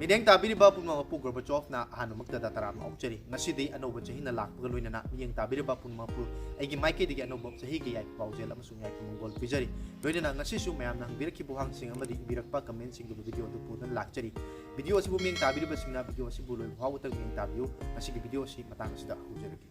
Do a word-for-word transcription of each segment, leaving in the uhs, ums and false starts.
ꯃꯤꯠꯌꯦꯡ ꯇꯥꯕꯤꯔꯤꯕ ꯄꯨꯝꯅꯃꯛꯄꯨ ꯒꯣꯔꯕꯥꯆꯣꯚꯅ ꯑꯍꯥꯟꯕꯃꯛꯇꯗ ꯇꯔꯥꯝꯅ ꯑꯣꯛꯆꯔꯤ꯫ ꯉꯁꯤꯗꯤ ꯑꯅꯧꯕ ꯆꯍꯤꯅ ꯂꯥꯛꯄꯒ ꯂꯣꯏꯅꯅ ꯃꯤꯠꯌꯦꯡ ꯇꯥꯕꯤꯔꯤꯕ ꯄꯨꯝꯅꯃꯛꯄꯨ ꯑꯩꯒꯤ ꯃꯥꯏꯀꯩꯗꯒꯤ ꯑꯅꯧꯕ ꯆꯍꯤꯒꯤ ꯌꯥꯏꯐ ꯄꯥꯎꯖꯦꯜ ꯑꯃꯁꯨꯡ ꯌꯥꯏꯐ ꯃꯪꯒꯣꯜ ꯄꯤꯖꯔꯤ꯫ ꯂꯣꯏꯅꯅ ꯉꯁꯤꯁꯨ ꯃꯌꯥꯝꯅ ꯍꯪꯕꯤꯔꯛꯈꯤꯕ ꯋꯥꯍꯪꯁꯤꯡ ꯑꯃꯗꯤ ꯏꯕꯤꯔꯛꯄ ꯀꯃꯦꯟꯁꯤꯡꯗꯨꯕꯨ ꯚꯤꯗꯤꯑꯣ ꯑꯗꯨ ꯄꯨꯗꯨꯅ ꯂꯥꯛꯆꯔꯤ꯫ ꯚꯤꯗꯤꯑꯣ ꯑꯁꯤꯕꯨ ꯃꯤꯠꯌꯦꯡ ꯇꯥꯕꯤꯔꯤꯕꯁꯤꯡꯅ ꯚꯤꯗꯤꯑꯣ ꯑꯁꯤꯕꯨ ꯂꯣꯏꯕ ꯐꯥꯎꯕꯇ ꯃꯤꯠꯌꯦꯡ ꯇꯥꯕꯤꯌꯨ꯫ ꯉꯁꯤꯒꯤ ꯚꯤꯗꯤꯑꯣ ꯑꯁꯤ ꯃꯇꯥꯡ ꯑꯁꯤꯗ ꯍꯧꯖꯔꯒꯦ꯫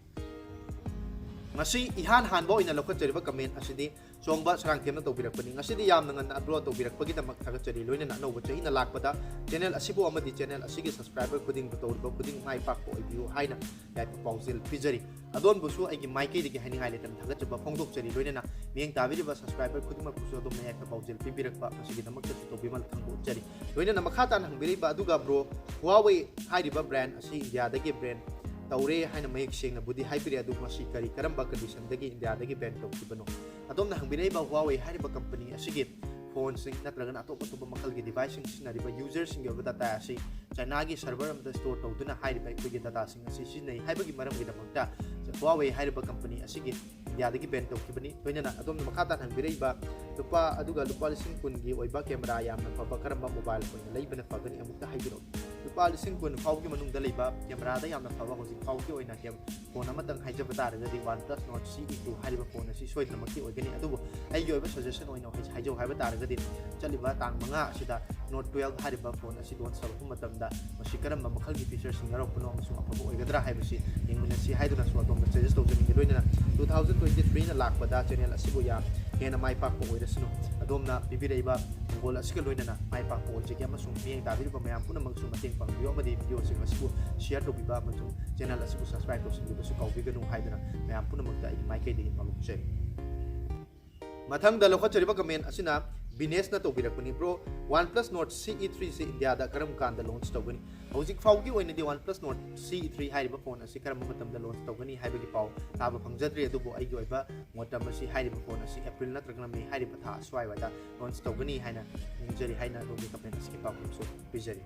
ꯉꯁꯤ ꯏꯍꯥꯟ ꯍꯥꯟꯕ ꯑꯣꯏꯅ ꯂꯧꯈꯠꯆꯔꯤꯕ ꯀꯃꯦꯟ ꯑꯁꯤꯗꯤ ꯆꯣꯡꯕ ꯁꯔꯥꯡꯊꯦꯝꯅ ꯇꯧꯕꯤꯔꯛꯄꯅꯤ꯫ ꯉꯁꯤꯗꯤ ꯌꯥꯝꯅ ꯉꯟꯅ ꯑꯞꯂꯣꯗ ꯇꯧꯕꯤꯔꯛꯄꯒꯤꯗꯃꯛ ꯊꯥꯒꯠꯆꯔꯤ꯫ ꯂꯣꯏꯅꯅ ꯑꯅꯧꯕ ꯆꯍꯤꯅ ꯂꯥꯛꯄꯗ ꯆꯦꯅꯦꯜ ꯑꯁꯤꯕꯨ ꯑꯃꯗꯤ ꯆꯦꯅꯦꯜ ꯑꯁꯤꯒꯤ ꯁꯕꯁꯀ꯭ꯔꯥꯏꯕꯔ ꯈꯨꯗꯤꯡꯕꯨ ꯇꯧꯔꯤꯕ ꯈꯨꯗꯤꯡ ꯃꯥꯏ ꯄꯥꯛꯄ ꯑꯣꯏꯕꯤꯌꯨ ꯍꯥꯏꯅ ꯌꯥꯏꯐ ꯄꯥꯎꯖꯦꯜ ꯄꯤꯖꯔꯤ꯫ ꯑꯗꯣꯝꯕꯨꯁꯨ ꯑꯩꯒꯤ ꯃꯥꯏꯀꯩꯗꯒꯤ ꯍꯥꯏꯅꯤꯡꯉꯥꯏ ꯂꯩꯇꯅ ꯊꯥꯒꯠꯆꯕ ꯐꯣꯡꯗꯣꯛꯆꯔꯤ꯫ ꯂꯣꯏꯅꯅ ꯃꯤꯠꯌꯦꯡ ꯇꯥꯕꯤꯔꯤꯕ ꯁꯕꯁꯀ꯭ꯔꯥꯏꯕꯔ ꯈꯨꯗꯤꯡꯃꯛꯄꯨꯁꯨ ꯑꯗꯣꯝꯅ ꯌꯥꯏꯐ ꯄꯥꯎꯖꯦꯜ ꯄꯤꯕꯤꯔꯛꯄ ꯃꯁꯤꯒꯤꯗꯃꯛꯇꯁꯨ ꯇꯧꯕꯤꯃꯜ ꯈꯪꯗꯣꯛꯆꯔꯤ꯫ ꯂꯣꯏꯅꯅ ꯃꯈꯥ ꯇꯥꯅ ꯍꯪꯕꯤꯔꯛꯏꯕ ꯑꯗꯨꯒ ꯕ꯭ꯔꯣ, ꯍꯨꯋꯥꯋꯦ ꯍꯥꯏꯔꯤꯕ ꯕ꯭ꯔꯥꯟ ꯑꯁꯤ ꯏꯟꯗꯤꯌꯥꯗꯒꯤ ꯕ꯭ꯔꯥꯟ ꯇꯧꯔꯦ ꯍꯥꯏꯅ ꯃꯌꯦꯛ ꯁꯦꯡꯅꯕꯨꯗꯤ ꯍꯥꯏꯕꯤꯔꯦ, ꯑꯗꯨꯕꯨ ꯃꯁꯤ ꯀꯔꯤ ꯀꯔꯝꯕ ꯀꯟꯗꯤꯁꯟꯗꯒꯤ ꯏꯟꯗꯤꯌꯥꯗꯒꯤ ꯕꯦꯟ ꯇꯧꯈꯤꯕꯅꯣ? ꯑꯗꯣꯝꯅ ꯍꯪꯕꯤꯔꯛꯏꯕ ꯍꯨꯋꯥꯋꯦ ꯍꯥꯏꯔꯤꯕ ꯀꯝꯄꯅꯤ ꯑꯁꯤꯒꯤ ꯐꯣꯟꯁꯤꯡ ꯅꯠꯇ꯭ꯔꯒꯅ ꯑꯇꯣꯞ ꯑꯇꯣꯞꯄ ꯃꯈꯜꯒꯤ ꯗꯤꯚꯥꯏꯁꯁꯤꯡ ꯁꯤꯖꯤꯟꯅꯔꯤꯕ ꯌꯨꯖꯔꯁꯤꯡꯒꯤ ꯑꯣꯏꯕ ꯗꯇꯥ ꯑꯁꯤ ꯆꯥꯏꯅꯥꯒꯤ ꯁꯔꯚꯔ ꯑꯃꯗ ꯁ꯭ꯇꯣꯔ ꯇꯧꯗꯨꯅ ꯍꯥꯏꯔꯤꯕ ꯑꯩꯈꯣꯏꯒꯤ ꯗꯇꯥꯁꯤꯡ ꯑꯁꯤ ꯁꯤꯖꯤꯟꯅꯩ ꯍꯥꯏꯕꯒꯤ ꯃꯔꯝꯒꯤꯗꯃꯛꯇ ꯍꯨꯋꯥꯋꯦ ꯍꯥꯏꯔꯤꯕ ꯀꯝꯄꯅꯤ ꯑꯁꯤꯒꯤ ꯏꯟꯗꯤꯌꯥꯗꯒꯤ ꯕꯦꯟ ꯇꯧꯈꯤꯕꯅꯤ꯫ ꯂꯣꯏꯅꯅ ꯑꯗꯣꯝꯅ ꯃꯈꯥ ꯇꯥꯅ ꯍꯪꯕꯤꯔꯛꯏꯕ ꯂꯨꯄꯥ ꯑꯗꯨꯒ ꯂꯨꯄꯥ ꯂꯤꯁꯤꯡ ꯀꯨꯟꯒꯤ ꯑꯣꯏꯕ ꯀꯦꯃꯦꯔꯥ ꯌꯥꯝꯅ ꯐꯕ ꯀꯔꯝꯕ ꯃꯣꯕꯥꯏꯜ ꯐꯣꯟ ꯂꯩꯕꯅ ꯐꯒꯅꯤ ꯑꯃꯨꯛꯇ ꯍꯥꯏꯕꯤꯔꯛꯎ꯫ ꯂꯨꯄꯥ ꯂꯤꯁꯤꯡ ꯀꯨꯟ ꯐꯥꯎꯒꯤ ꯃꯅꯨꯡꯗ ꯂꯩꯕ ꯀꯦꯃꯦꯔꯥꯗ ꯌꯥꯝꯅ ꯐꯕ ꯍꯧꯖꯤꯛ ꯐꯥꯎꯒꯤ ꯑꯣꯏꯅ ꯀꯦꯝ-, ꯐꯣꯟ ꯑꯃꯇꯪ ꯍꯥꯏꯖꯕ ꯇꯥꯔꯒꯗꯤ OnePlus Nord C E two ꯍꯥꯏꯔꯤꯕ ꯐꯣꯟ ꯑꯁꯤ ꯁꯣꯏꯗꯅꯃꯛꯀꯤ ꯑꯣꯏꯒꯅꯤ꯫ ꯑꯗꯨꯕꯨ ꯑꯩꯒꯤ ꯑꯣꯏꯕ ꯁꯖꯦꯁꯟ ꯑꯣꯏꯅ ꯍꯥꯏ-, ꯍꯥꯏꯖꯧ ꯍꯥꯏꯕ ꯇꯥꯔꯒꯗꯤ ꯆꯠꯂꯤꯕ ꯇꯥꯡ ꯃꯉꯥ ꯑꯁꯤꯗ Nord twelve ꯍꯥꯏꯔꯤꯕ ꯐꯣꯟ ꯑꯁꯤ ꯂꯣꯟꯁ ꯇꯧꯔꯛꯄ ꯃꯇꯝꯗ ꯃꯁꯤ ꯀꯔꯝꯕ ꯃꯈꯜꯒꯤ ꯐꯤꯆꯔꯁꯤꯡ ꯌꯥꯎꯔꯛꯄꯅꯣ ꯑꯃꯁꯨꯡ ꯑꯐꯕ ꯑꯣꯏꯒꯗ꯭ꯔꯥ ꯍꯥꯏꯕꯁꯤ ꯌꯦꯡꯃꯤꯟꯅꯁꯤ ꯍꯥꯏꯗꯨꯅꯁꯨ ꯑꯗꯣꯝꯗ ꯁꯖꯦꯁ ꯇꯧꯖꯅꯤꯡꯏ꯫ ꯂꯣꯏꯅꯅ two thousand twenty three ꯅ ꯂꯥꯛꯄꯗ ꯆꯦꯅꯦꯜ ꯑꯁꯤꯕꯨ ꯌꯥꯝ ꯍꯦꯟꯅ ꯃꯥꯏ ꯄꯥꯛꯄ ꯑꯣꯏꯔꯁꯅꯨ꯫ ꯑꯗꯣꯝꯅ ꯄꯤꯕꯤꯔꯛꯏꯕ ꯃꯪꯒꯣꯜ ꯑꯁꯤꯒ ꯂꯣꯏꯅꯅ ꯃꯥꯏ ꯄꯥꯛꯄ ꯑꯣꯏꯖꯒꯦ ꯑꯃꯁꯨꯡ ꯃꯤꯠꯌꯦꯡ ꯇꯥꯕꯤꯔꯤꯕ ꯃꯌꯥꯝ ꯄꯨꯝꯅꯃꯛꯁꯨ ꯃꯇꯦꯡ ꯄꯥꯡꯕꯤꯌꯨ ꯑꯃꯗꯤ ꯚꯤꯗꯤꯑꯣꯁꯤꯡ ꯑꯁꯤꯕꯨ ꯁꯤꯌꯔ ꯇꯧꯕꯤꯕ ꯑꯃꯁꯨꯡ ꯆꯦꯅꯦꯜ ꯑꯁꯤꯕꯨ ꯁꯕꯁꯀ꯭ꯔꯥꯏꯕ ꯇꯧꯁꯤꯟꯕꯤꯕꯁꯨ ꯀꯥꯎꯕꯤꯒꯅꯨ ꯍꯥꯏꯗꯨꯅ ꯃꯌꯥꯝ ꯄꯨꯝꯅꯃꯛꯇ ꯑꯩꯒꯤ ꯃꯥꯏꯀꯩꯗꯒꯤ ꯃꯥꯂꯣꯝ ꯄꯤꯖꯔꯤ꯫ ꯃꯊꯪꯗ ꯂꯧꯈꯠꯆꯔꯤꯕ ꯀꯃꯦꯟ ꯑꯁꯤꯅ ꯕꯤꯅꯦꯁꯅ ꯇꯧꯕꯤꯔꯛꯄꯅꯤ, "bro, OnePlus Nord C E three ꯁꯤ ꯏꯟꯗꯤꯌꯥꯗ ꯀꯔꯝ ꯀꯥꯟꯗ ꯂꯣꯟꯁ ꯇꯧꯒꯅꯤ?" ꯍꯧꯖꯤꯛ ꯐꯥꯎꯒꯤ ꯑꯣꯏꯅꯗꯤ OnePlus Nord C E three ꯍꯥꯏꯔꯤꯕ ꯐꯣꯟ ꯑꯁꯤ ꯀꯔꯝꯕ ꯃꯇꯝꯗ ꯂꯣꯟꯁ ꯇꯧꯒꯅꯤ ꯍꯥꯏꯕꯒꯤ ꯄꯥꯎ ꯇꯥꯕ ꯐꯪꯖꯗ꯭ꯔꯤ, ꯑꯗꯨꯕꯨ ꯑꯩꯒꯤ ꯑꯣꯏꯕ ꯃꯣꯠꯇ ꯃꯁꯤ ꯍꯥꯏꯔꯤꯕ ꯐꯣꯟ ꯑꯁꯤ ꯑꯦꯄ꯭ꯔꯤꯜ ꯅꯠꯇ꯭ꯔꯒꯅ ꯃꯦ ꯍꯥꯏꯔꯤꯕ ꯊꯥ ꯑꯁ꯭ꯋꯥꯏꯋꯥꯏꯗ ꯂꯣꯟꯁ ꯇꯧꯒꯅꯤ ꯍꯥꯏꯅ ꯅꯤꯡꯖꯔꯤ ꯍꯥꯏꯅ ꯑꯗꯣꯝꯒꯤ ꯀꯃꯦꯟ ꯑꯁꯤꯒꯤ ꯄꯥꯎꯈꯨꯝꯁꯨ ꯄꯤꯖꯔꯤ꯫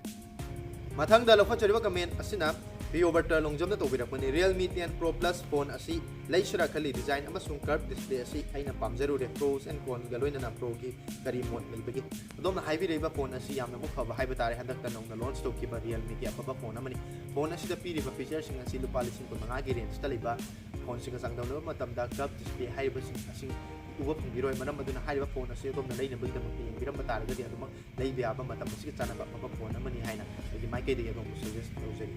ꯃꯊꯪꯗ ꯂꯧꯈꯠꯆꯔꯤꯕ ꯀꯃꯦꯟ ꯑꯁꯤꯅ ꯄꯤꯌꯣꯕꯔꯇ ꯂꯣꯡꯖꯝꯅ ꯇꯧꯕꯤꯔꯛꯄꯅꯤ꯫ Realme ten Pro Plus phone ꯑꯁꯤ ꯂꯩꯁꯤꯔꯥ ꯈꯜꯂꯤ, design ꯑꯃꯁꯨꯡ curve display ꯑꯁꯤ ꯑꯩꯅ ꯄꯥꯝꯖꯔꯨꯔꯦ, pros and consꯒ ꯂꯣꯏꯅꯅ꯫ Proꯒꯤ ꯀꯔꯤ ꯃꯣꯠ ꯂꯩꯕꯒꯦ? ꯑꯗꯣꯝꯅ ꯍꯥꯏꯕꯤꯔꯛꯏꯕ phone ꯑꯁꯤ ꯌꯥꯝꯅꯃꯛ ꯐꯕ ꯍꯥꯏꯕ ꯇꯥꯔꯦ꯫ ꯍꯟꯗꯛꯇ ꯅꯧꯅ launch ꯇꯧꯈꯤꯕ Realmeꯒꯤ ꯑꯐꯕ phone ꯑꯃꯅꯤ꯫ Phone ꯑꯁꯤꯗ ꯄꯤꯔꯤꯕ featureꯁꯤꯡ ꯑꯁꯤ ꯂꯨꯄꯥ ꯂꯤꯁꯤꯡ ꯀꯨꯟ ꯃꯉꯥꯒꯤ rangeꯇ ꯂꯩꯕ phoneꯁꯤꯡꯒ ꯆꯥꯡꯗꯝꯅꯕ ꯃꯇꯝꯗ curve display ꯍꯥꯏꯔꯤꯕꯁꯤꯡ ꯑꯁꯤ ꯎꯕ ꯐꯪꯕꯤꯔꯣꯏ꯫ ꯃꯔꯝ ꯑꯗꯨꯅ ꯍꯥꯏꯔꯤꯕ phone ꯑꯁꯤ ꯑꯗꯣꯝꯅ ꯂꯩꯅꯕꯒꯤꯗꯃꯛꯇ ꯌꯦꯡꯕꯤꯔꯝꯕ ꯇꯥꯔꯒꯗꯤ ꯑꯗꯨꯃꯛ ꯂꯩꯕ ꯌꯥꯕ ꯃꯇꯝ ꯑꯁꯤꯒ ꯆꯥꯟꯅꯕ ꯑꯐꯕ phone ꯑꯃꯅꯤ ꯍꯥꯏꯅ ꯑꯩꯒꯤ ꯃꯥꯏꯀꯩꯗꯒꯤ ꯑꯗꯣꯝꯕꯨ suggest ꯇꯧꯖꯔꯤ꯫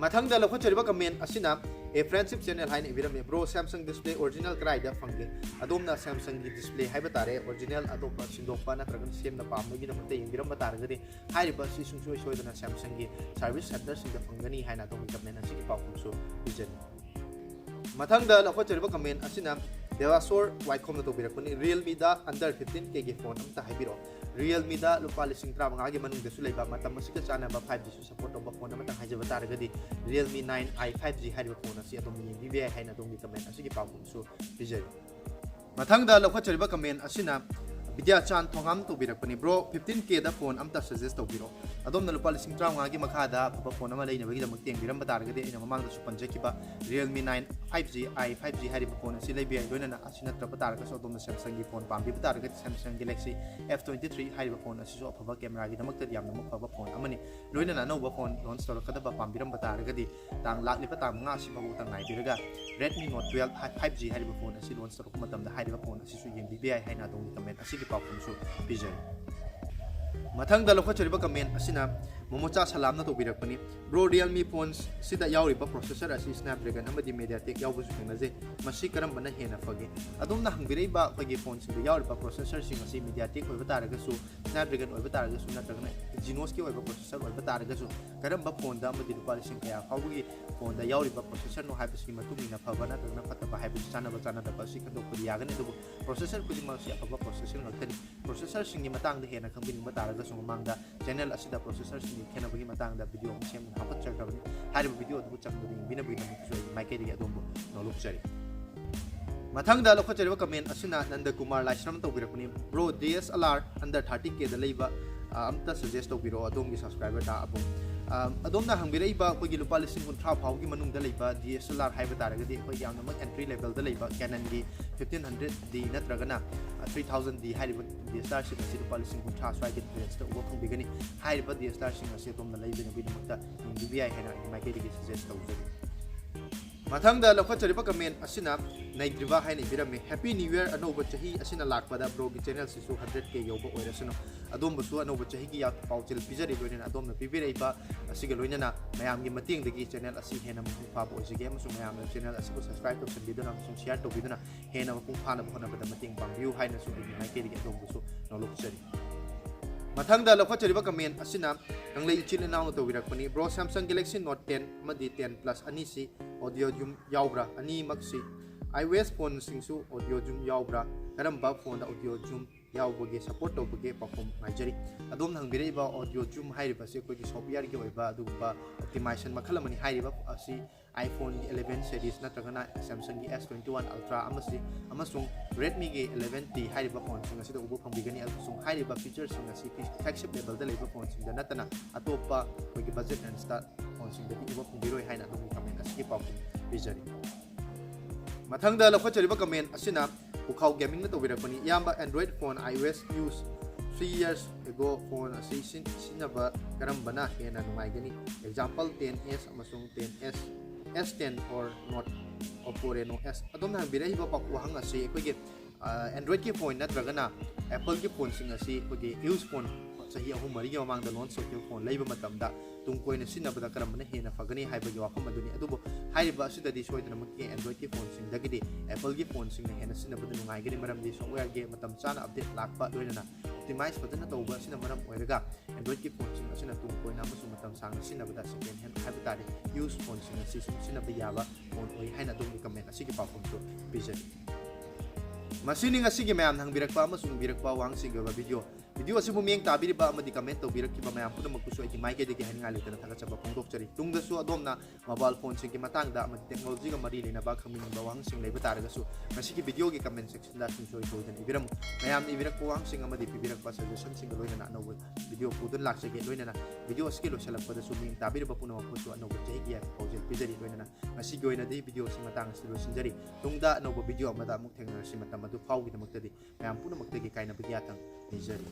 ꯃꯊꯪꯗ ꯂꯧꯈꯠꯆꯔꯤꯕ ꯀꯃꯦꯟ ꯑꯁꯤꯅ A Friendship Channel ꯍꯥꯏꯅ ꯏꯕꯤꯔꯝꯃꯤ, "Bro, Samsung display original ꯀꯗꯥꯏꯗ ꯐꯪꯒꯦ?" ꯑꯗꯣꯝꯅ Samsungꯒꯤ display ꯍꯥꯏꯕ ꯇꯥꯔꯦ, original ꯑꯇꯣꯞꯄ ꯁꯤꯟꯗꯣꯛꯄ ꯅꯠꯇ꯭ꯔꯒꯅ ꯁꯦꯝꯅ ꯄꯥꯝꯕꯒꯤꯗꯃꯛꯇ ꯌꯦꯡꯕꯤꯔꯝꯕ ꯇꯥꯔꯒꯗꯤ ꯍꯥꯏꯔꯤꯕ ꯑꯁꯤ ꯁꯨꯡꯁꯣꯏ ꯁꯣꯏꯗꯅ Samsungꯒꯤ service centreꯁꯤꯡꯗ ꯐꯪꯒꯅꯤ ꯍꯥꯏꯅ ꯑꯗꯣꯝꯒꯤ ꯀꯃꯦꯟ ꯑꯁꯤꯒꯤ ꯄꯥꯎꯈꯨꯝꯁꯨ ꯄꯤꯖꯔꯤ꯫ ꯃꯊꯪꯗ ꯂꯧꯈꯠꯆꯔꯤꯕ ꯀꯃꯦꯟ ꯑꯁꯤꯅ ꯗꯦꯋꯥꯁꯣꯔ ꯋꯥꯏꯈꯣꯝꯅ ꯇꯧꯕꯤꯔꯛꯄꯅꯤ, "Realmeꯗ under fifteen Kꯒꯤ phone ꯑꯝꯇ ꯍꯥꯏꯕꯤꯔꯛꯑꯣ꯫ Realmeꯗ ꯂꯨꯄꯥ ꯂꯤꯁꯤꯡ ꯇꯔꯥꯃꯉꯥꯒꯤ ꯃꯅꯨꯡꯗꯁꯨ ꯂꯩꯕ, ꯃꯇꯝ ꯑꯁꯤꯒ ꯆꯥꯟꯅꯕ five Gꯁꯨ support ꯇꯧꯕ phone ꯑꯃꯇꯪ ꯍꯥꯏꯖꯕ ꯇꯥꯔꯒꯗꯤ Realme nine i five G ꯍꯥꯏꯔꯤꯕ phone ꯑꯁꯤ ꯑꯗꯣꯝꯅ ꯌꯦꯡꯕꯤꯕ ꯌꯥꯏ" ꯍꯥꯏꯅ ꯑꯗꯣꯝꯒꯤ ꯀꯃꯦꯟ ꯑꯁꯤꯒꯤ ꯄꯥꯎꯈꯨꯝꯁꯨ ꯄꯤꯖꯔꯤ꯫ ꯃꯊꯪꯗ ꯂꯧꯈꯠꯆꯔꯤꯕ ꯀꯃꯦꯟ ꯑꯁꯤꯅ ꯕꯤꯗ꯭ꯌꯥꯆꯥꯟ ꯊꯣꯉꯥꯝ ꯇꯧꯕꯤꯔꯛꯄꯅꯤ, "Bro, fifteen Kꯗ phone ꯑꯝꯇ suggest ꯇꯧꯕꯤꯔꯣ꯫ ꯑꯗꯣꯝꯅ ꯂꯨꯄꯥ ꯂꯤꯁꯤꯡ ꯇꯔꯥꯃꯉꯥꯒꯤ ꯃꯈꯥꯗ ꯑꯐꯕ phone ꯑꯃ ꯂꯩꯅꯕꯒꯤꯗꯃꯛ ꯌꯦꯡꯕꯤꯔꯝꯕ ꯇꯥꯔꯒꯗꯤ ꯑꯩꯅ ꯃꯃꯥꯡꯗꯁꯨ ꯄꯟꯖꯈꯤꯕ Realme nine five G i five G ꯍꯥꯏꯔꯤꯕ phone ꯑꯁꯤ ꯂꯩꯕ ꯌꯥꯏ꯫ ꯂꯣꯏꯅꯅ ꯑꯁꯤ ꯅꯠꯇ꯭ꯔꯕ ꯇꯥꯔꯒꯁꯨ ꯑꯗꯣꯝꯅ Samsungꯒꯤ phone ꯄꯥꯝꯕꯤꯕ ꯇꯥꯔꯒꯗꯤ Samsung Galaxy F twenty three ꯍꯥꯏꯔꯤꯕ phone ꯑꯁꯤꯁꯨ ꯑꯐꯕ cameraꯒꯤꯗꯃꯛꯇꯗꯤ ꯌꯥꯝꯅꯃꯛ ꯐꯕ phone ꯑꯃꯅꯤ꯫ ꯂꯣꯏꯅꯅ ꯑꯅꯧꯕ phone launch ꯇꯧꯔꯛꯀꯗꯕ ꯄꯥꯝꯕꯤꯔꯝꯕ ꯇꯥꯔꯒꯗꯤ ꯇꯥꯡ, ꯂꯥꯛꯂꯤꯕ ꯇꯥꯡ ꯃꯉꯥ ꯑꯁꯤꯐꯥꯎꯕꯇ ꯉꯥꯏꯕꯤꯔꯒ Redmi Note twelve five G ꯍꯥꯏꯔꯤꯕ phone ꯑꯁꯤ launch ꯇꯧꯔꯛꯄ ꯃꯇꯝꯗ ꯍꯥꯏꯔꯤꯕ phone ꯑꯁꯤꯁꯨ ꯌꯦꯡꯕꯤꯕ ꯌꯥꯏ ꯍꯥꯏꯅ ꯑꯗꯣꯝꯒꯤ ꯀꯃꯦꯟ ꯑꯁꯤꯒꯤ ꯄꯥꯎꯈꯨꯝꯁꯨ ꯄꯤꯖꯔꯤ꯫ ꯃꯊꯪꯗ ꯂꯧꯈꯠꯆꯔꯤꯕ ꯀꯃꯦꯟ ꯑꯁꯤꯅ ꯃꯣꯃꯣꯆꯥ ꯁꯂꯥꯝꯅ ꯇꯧꯕꯤꯔꯛꯄꯅꯤ, "Bro, Realme phoneꯁꯤꯗ ꯌꯥꯎꯔꯤꯕ processor ꯑꯁꯤ Snapdragon ꯑꯃꯗꯤ MediaTek ꯌꯥꯎꯕꯁꯨ ꯊꯦꯡꯅꯖꯩ꯫ ꯃꯁꯤ ꯀꯔꯝꯕꯅ ꯍꯦꯟꯅ ꯐꯒꯦ?" ꯑꯗꯣꯝꯅ ꯍꯪꯕꯤꯔꯛꯏꯕ ꯑꯩꯈꯣꯏꯒꯤ phoneꯁꯤꯡꯗ ꯌꯥꯎꯔꯤꯕ processorꯁꯤꯡ ꯑꯁꯤ MediaTek ꯑꯣꯏꯕ ꯇꯥꯔꯒꯁꯨ, Snapdragon ꯑꯣꯏꯕ ꯇꯥꯔꯒꯁꯨ, ꯅꯠꯇ꯭ꯔꯒꯅ Exynosꯀꯤ ꯑꯣꯏꯕ processor ꯑꯣꯏꯕ ꯇꯥꯔꯒꯁꯨ, ꯀꯔꯝꯕ phoneꯗ ꯑꯃꯗꯤ ꯂꯨꯄꯥ ꯂꯤꯁꯤꯡ ꯀꯌꯥ ꯐꯥꯎꯕꯒꯤ phoneꯗ ꯌꯥꯎꯔꯤꯕ processorꯅꯣ ꯍꯥꯏꯕꯁꯤꯒꯤ ꯃꯇꯨꯡ ꯏꯟꯅ ꯐꯕ ꯅꯠꯇ꯭ꯔꯒꯅ ꯐꯠꯇꯕ ꯍꯥꯏꯕꯁꯤ ꯆꯥꯟꯅꯕ ꯆꯥꯟꯅꯗꯕ ꯑꯁꯤ ꯈꯟꯗꯣꯛꯄꯗꯤ ꯌꯥꯒꯅꯤ꯫ ꯑꯗꯨꯕꯨ processor ꯈꯨꯗꯤꯡꯃꯛ ꯑꯁꯤ ꯑꯐꯕ processor ꯉꯥꯛꯇꯅꯤ꯫ Processorꯁꯤꯡꯒꯤ ꯃꯇꯥꯡꯗ ꯍꯦꯟꯅ ꯈꯪꯕꯤꯅꯤꯡꯕ ꯇꯥꯔꯒꯁꯨ ꯃꯃꯥꯡꯗ channel ꯑꯁꯤꯗ processorꯁꯤꯡꯒꯤ ꯈꯦꯠꯅꯕꯒꯤ ꯃꯇꯥꯡꯗ video ꯑꯃ ꯁꯦꯝꯗꯨꯅ ꯍꯥꯞꯀꯠꯆꯈ꯭ꯔꯕꯅꯤ꯫ ꯍꯥꯏꯔꯤꯕ video ꯑꯗꯨꯕꯨ ꯆꯪꯕꯗ ꯌꯦꯡꯕꯤꯅꯕꯒꯤꯗꯃꯛꯇꯁꯨ ꯑꯩꯒꯤ ꯃꯥꯏꯀꯩꯗꯒꯤ ꯑꯗꯣꯝꯕꯨ ꯅꯣꯂꯨꯛꯆꯔꯤ꯫ ꯃꯊꯪꯗ ꯂꯧꯈꯠꯆꯔꯤꯕ ꯀꯃꯦꯟ ꯑꯁꯤꯅ ꯅꯟꯗ ꯀꯨꯃꯥꯔ ꯂꯥꯏꯁ꯭ꯔꯝ ꯇꯧꯕꯤꯔꯛꯄꯅꯤ, "Bro, D S L R under thirty Kꯗ ꯂꯩꯕ, ꯑ, ꯑꯝꯇ suggest ꯇꯧꯕꯤꯔꯛꯑꯣ ꯑꯗꯣꯝꯒꯤ subscriber ꯗ ꯑꯕꯨꯡ"꯫ ꯑ, ꯑꯗꯣꯝꯅ ꯍꯪꯕꯤꯔꯛꯏꯕ ꯑꯩꯈꯣꯏꯒꯤ ꯂꯨꯄꯥ ꯂꯤꯁꯤꯡ ꯀꯨꯟꯊ꯭ꯔꯥ ꯐꯥꯎꯒꯤ ꯃꯅꯨꯡꯗ ꯂꯩꯕ D S L R ꯍꯥꯏꯕ ꯇꯥꯔꯒꯗꯤ, ꯑꯩꯈꯣꯏ ꯌꯥꯝꯅꯃꯛ entry level ꯗ ꯂꯩꯕ Canon ꯒꯤ fifteen hundred D ꯅꯠꯇ꯭ꯔꯒꯅ, ꯑ, three thousand D ꯍꯥꯏꯔꯤꯕ D S L R ꯁꯤꯡ ꯑꯁꯤ ꯂꯨꯄꯥ ꯂꯤꯁꯤꯡ ꯀꯨꯟꯊ꯭ꯔꯥ ꯁ꯭ꯋꯥꯏꯒꯤ range ꯇ ꯎꯕ ꯐꯪꯕꯤꯒꯅꯤ꯫ ꯍꯥꯏꯔꯤꯕ D S L R ꯁꯤꯡ ꯑꯁꯤ ꯑꯗꯣꯝꯅ ꯂꯩꯕꯤꯅꯕꯒꯤꯗꯃꯛꯇ ꯌꯦꯡꯕꯤꯕ ꯌꯥꯏ ꯍꯥꯏꯅ ꯑꯩꯒꯤ ꯃꯥꯏꯀꯩꯗꯒꯤ suggest ꯇꯧꯖꯔꯤ꯫ ꯃꯊꯪꯗ ꯂꯧꯈꯠꯆꯔꯤꯕ comment ꯑꯁꯤꯅ ꯅꯩꯗ꯭ꯔꯤꯕ ꯍꯥꯏꯅ ꯏꯕꯤꯔꯝꯃꯤ꯫ Happy New Year, ꯑꯅꯧꯕ ꯆꯍꯤ ꯑꯁꯤꯅ ꯂꯥꯛꯄꯗ bro ꯒꯤ channel ꯁꯤꯁꯨ hundred K ꯌꯧꯕ ꯑꯣꯏꯔꯁꯅꯨ꯫ ꯑꯗꯣꯝꯕꯨꯁꯨ ꯑꯅꯧꯕ ꯆꯍꯤꯒꯤ ꯌꯥ-, ꯄꯥꯎꯖꯦꯜ ꯄꯤꯖꯔꯤ, ꯂꯣꯏꯅꯅ ꯑꯗꯣꯝꯅ ꯄꯤꯕꯤꯔꯛꯏꯕ ꯑꯁꯤꯒ ꯂꯣꯏꯅꯅ ꯃꯌꯥꯝꯒꯤ ꯃꯇꯦꯡꯗꯒꯤ channel ꯑꯁꯤ ꯍꯦꯟꯅ ꯃꯄꯨꯡ ꯐꯥꯕ ꯑꯣꯏꯖꯒꯦ, ꯑꯃꯁꯨꯡ ꯃꯌꯥꯝꯅ channel ꯑꯁꯤꯕꯨ subscribe ꯇꯧꯁꯤꯟꯕꯤꯗꯨꯅ ꯑꯃꯁꯨꯡ share ꯇꯧꯕꯤꯗꯨꯅ ꯍꯦꯟꯅ ꯃꯄꯨꯡ ꯐꯥꯅꯕ ꯍꯣꯠꯅꯕꯗ ꯃꯇꯦꯡ ꯄꯥꯡꯕꯤꯌꯨ ꯍꯥꯏꯅꯁꯨ ꯑꯩꯒꯤ ꯃꯥꯏꯀꯩꯗꯒꯤ ꯑꯗꯣꯝꯕꯨꯁꯨ ꯅꯣꯂꯨꯛꯆꯔꯤ꯫ ꯃꯊꯪꯗ ꯂꯧꯈꯠꯆꯔꯤꯕ comment ꯑꯁꯤꯅ ꯀꯪꯂꯩ ꯏꯆꯤꯜ ꯏꯅꯥꯎꯅ ꯇꯧꯕꯤꯔꯛꯄꯅꯤ꯫ Bro, Samsung Galaxy Note ten ꯑꯃꯗꯤ ten Plus ꯑꯅꯤꯁꯤ audio zoom ꯌꯥꯎꯕ꯭ꯔꯥ? ꯑꯅꯤꯃꯛꯁꯤ iOS phone ꯁꯤꯡꯁꯨ audio zoom ꯌꯥꯎꯕ꯭ꯔꯥ? ꯀꯔꯝꯕ phone ꯗ audio zoom ꯌꯥꯎꯕꯒꯦ, support ꯇꯧꯕꯒꯦ? ꯄꯥꯎꯈꯨꯝ ꯉꯥꯏꯖꯔꯤ꯫ ꯑꯗꯣꯝꯅ ꯍꯪꯕꯤꯔꯛꯏꯕ audio zoom ꯍꯥꯏꯔꯤꯕꯁꯤ ꯑꯩꯈꯣꯏꯒꯤ software ꯒꯤ ꯑꯣꯏꯕ ꯑꯗꯨꯒꯨꯝꯕ optimization ꯃꯈꯜ ꯑꯃꯅꯤ꯫ ꯍꯥꯏꯔꯤꯕ ꯑꯁꯤ iPhone ꯒꯤ eleven series ꯅꯠꯇ꯭ꯔꯒꯅ Samsung ꯒꯤ S twenty one Ultra ꯑꯃꯁꯤ, ꯑꯃꯁꯨꯡ Redmi ꯒꯤ eleven T ꯍꯥꯏꯔꯤꯕ phone ꯁꯤꯡ ꯑꯁꯤꯗ ꯎꯕ ꯐꯪꯕꯤꯒꯅꯤ꯫ ꯑꯃꯁꯨꯡ ꯍꯥꯏꯔꯤꯕ feature ꯁꯤꯡ ꯑꯁꯤ flagship level ꯗ ꯂꯩꯕ phone ꯁꯤꯡꯗ ꯅꯠꯇꯅ ꯑꯇꯣꯞꯄ ꯑꯩꯈꯣꯏꯒꯤ budget range ꯇ phone ꯁꯤꯡꯗꯗꯤ ꯎꯕ ꯐꯪꯕꯤꯔꯣꯏ ꯍꯥꯏꯅ ꯑꯗꯣꯝꯒꯤ comment ꯑꯁꯤꯒꯤ ꯄꯥꯎꯈꯨꯝ ꯄꯤꯖꯔꯤ꯫ ꯃꯊꯪꯗ ꯂꯧꯈꯠꯆꯔꯤꯕ comment ꯑꯁꯤꯅ ꯄꯨꯈꯥꯎ Gaming ꯅ ꯇꯧꯕꯤꯔꯛꯄꯅꯤ꯫ ꯏꯌꯥꯝꯕ, Android phone iOS use three years ago phone ꯑꯁꯤ ꯁꯤ-, ꯁꯤꯖꯤꯟꯅꯕ ꯀꯔꯝꯕꯅ ꯍꯦꯟꯅ ꯅꯨꯡꯉꯥꯏꯒꯅꯤ? Example, ten S ꯑꯃꯁꯨꯡ ten S, S ten or Note, Oppo Reno S꯫ ꯑꯗꯣꯝꯅ ꯍꯪꯕꯤꯔꯛꯏꯕ ꯄꯥꯎ-, ꯋꯥꯍꯪ ꯑꯁꯤ ꯑꯩꯈꯣꯏꯒꯤ, ꯑ, Android ꯀꯤ phone ꯅꯠꯇ꯭ꯔꯒꯅ Apple ꯒꯤ phone ꯁꯤꯡ ꯑꯁꯤ ꯑꯩꯈꯣꯏꯒꯤ use phone, ꯆꯍꯤ ꯑꯍꯨꯝ ꯃꯔꯤꯒꯤ ꯃꯃꯥꯡꯗ launch ꯇꯧꯈꯤꯕ phone ꯂꯩꯕ ꯃꯇꯝꯗ ꯇꯨꯡ ꯀꯣꯏꯅ ꯁꯤꯖꯤꯟꯅꯕꯗ ꯀꯔꯝꯕꯅ ꯍꯦꯟꯅ ꯐꯒꯅꯤ ꯍꯥꯏꯕꯒꯤ ꯋꯥꯐꯝ ꯑꯗꯨꯅꯤ꯫ ꯑꯗꯨꯕꯨ ꯍꯥꯏꯔꯤꯕ ꯑꯁꯤꯗꯗꯤ ꯁꯣꯏꯗꯅꯃꯛꯀꯤ Android ꯀꯤ phone ꯁꯤꯡꯗꯒꯤꯗꯤ Apple ꯒꯤ phone ꯁꯤꯡꯅ ꯍꯦꯟꯅ ꯁꯤꯖꯤꯟꯅꯕꯗ ꯅꯨꯡꯉꯥꯏꯒꯅꯤ, ꯃꯔꯝꯗꯤ software ꯒꯤ ꯃꯇꯝ ꯆꯥꯅ update ꯂꯥꯛꯄ, ꯂꯣꯏꯅꯅ optimize ꯐꯖꯅ ꯇꯧꯕ ꯑꯁꯤꯅ ꯃꯔꯝ ꯑꯣꯏꯔꯒ Android ꯀꯤ phone ꯁꯤꯡ ꯑꯁꯤꯅ ꯇꯨꯡ ꯀꯣꯏꯅ ꯑꯃꯁꯨꯡ ꯃꯇꯝ ꯁꯥꯡꯅ ꯁꯤꯖꯤꯟꯅꯕꯗ second hand ꯍꯥꯏꯕ ꯇꯥꯔꯦ, use phone ꯁꯤꯡ ꯑꯁꯤ ꯁꯨꯝ ꯁꯤꯖꯤꯟꯅꯕ ꯌꯥꯕ phone ꯑꯣꯏ ꯍꯥꯏꯅ ꯑꯗꯣꯝꯒꯤ comment ꯑꯁꯤꯒꯤ ꯄꯥꯎꯈꯨꯝꯁꯨ ꯄꯤꯖꯔꯤ꯫ ꯃꯁꯤꯅꯤ ꯉꯁꯤꯒꯤ ꯃꯌꯥꯝꯅ ꯍꯪꯕꯤꯔꯛꯄ ꯑꯃꯁꯨꯡ ꯏꯕꯤꯔꯛꯄ ꯋꯥꯍꯪꯁꯤꯡꯒꯤ ꯑꯣꯏꯕ video꯫ Video ꯑꯁꯤꯕꯨ ꯃꯤꯠꯌꯦꯡ ꯇꯥꯕꯤꯔꯤꯕ ꯑꯃꯗꯤ comment ꯇꯧꯕꯤꯔꯛꯈꯤꯕ ꯃꯌꯥꯝ ꯄꯨꯝꯅꯃꯛꯄꯨꯁꯨ ꯑꯩꯒꯤ ꯃꯥꯏꯀꯩꯗꯒꯤ ꯍꯥꯏꯅꯤꯡꯉꯥꯏ ꯂꯩꯇꯅ ꯊꯥꯒꯠꯆꯕ ꯐꯣꯡꯗꯣꯛꯆꯔꯤ꯫ ꯇꯨꯡꯗꯁꯨ ꯑꯗꯣꯝꯅ mobile phoneꯁꯤꯡꯒꯤ ꯃꯇꯥꯡꯗ ꯑꯃꯗꯤ technologyꯒ ꯃꯔꯤ ꯂꯩꯅꯕ ꯈꯪꯅꯤꯡꯕ ꯋꯥꯍꯪꯁꯤꯡ ꯂꯩꯕ ꯇꯥꯔꯒꯁꯨ ꯉꯁꯤꯒꯤ videoꯒꯤ comment sectionꯗ ꯁꯨꯡꯁꯣꯏ ꯁꯣꯏꯗꯅ ꯏꯕꯤꯔꯝꯃꯨ꯫ ꯃꯌꯥꯝꯅ ꯏꯕꯤꯔꯛꯄ ꯋꯥꯍꯪꯁꯤꯡ ꯑꯃꯗꯤ ꯄꯤꯕꯤꯔꯛꯄ suggestionꯁꯤꯡꯒ ꯂꯣꯏꯅꯅ ꯑꯅꯧꯕ video ꯄꯨꯗꯨꯅ ꯂꯥꯛꯆꯒꯦ꯫ ꯂꯣꯏꯅꯅ video ꯑꯁꯤꯒꯤ ꯂꯣꯏꯁꯤꯜꯂꯛꯄꯗꯁꯨ ꯃꯤꯠꯌꯦꯡ ꯇꯥꯕꯤꯔꯤꯕ ꯄꯨꯝꯅꯃꯛꯄꯨꯁꯨ ꯑꯅꯧꯕ ꯆꯍꯤꯒꯤ ꯌꯥꯏꯐ ꯄꯥꯎꯖꯦꯜ ꯄꯤꯖꯔꯤ꯫ ꯂꯣꯏꯅꯅ ꯉꯁꯤꯒꯤ ꯑꯣꯏꯅꯗꯤ video ꯑꯁꯤ ꯃꯇꯥꯡ ꯑꯁꯤꯗ ꯂꯣꯏꯁꯤꯟꯖꯔꯤ꯫ ꯇꯨꯡꯗ ꯑꯅꯧꯕ video ꯑꯃꯗ ꯑꯃꯨꯛ ꯊꯦꯡꯅꯔꯁꯤ꯫ ꯃꯇꯝ ꯑꯗꯨ ꯐꯥꯎꯒꯤꯗꯃꯛꯇꯗꯤ ꯃꯌꯥꯝ ꯄꯨꯝꯅꯃꯛꯇꯒꯤ ꯀꯥꯏꯅꯕꯒꯤ ꯌꯥꯊꯪ ꯅꯤꯖꯔꯤ꯫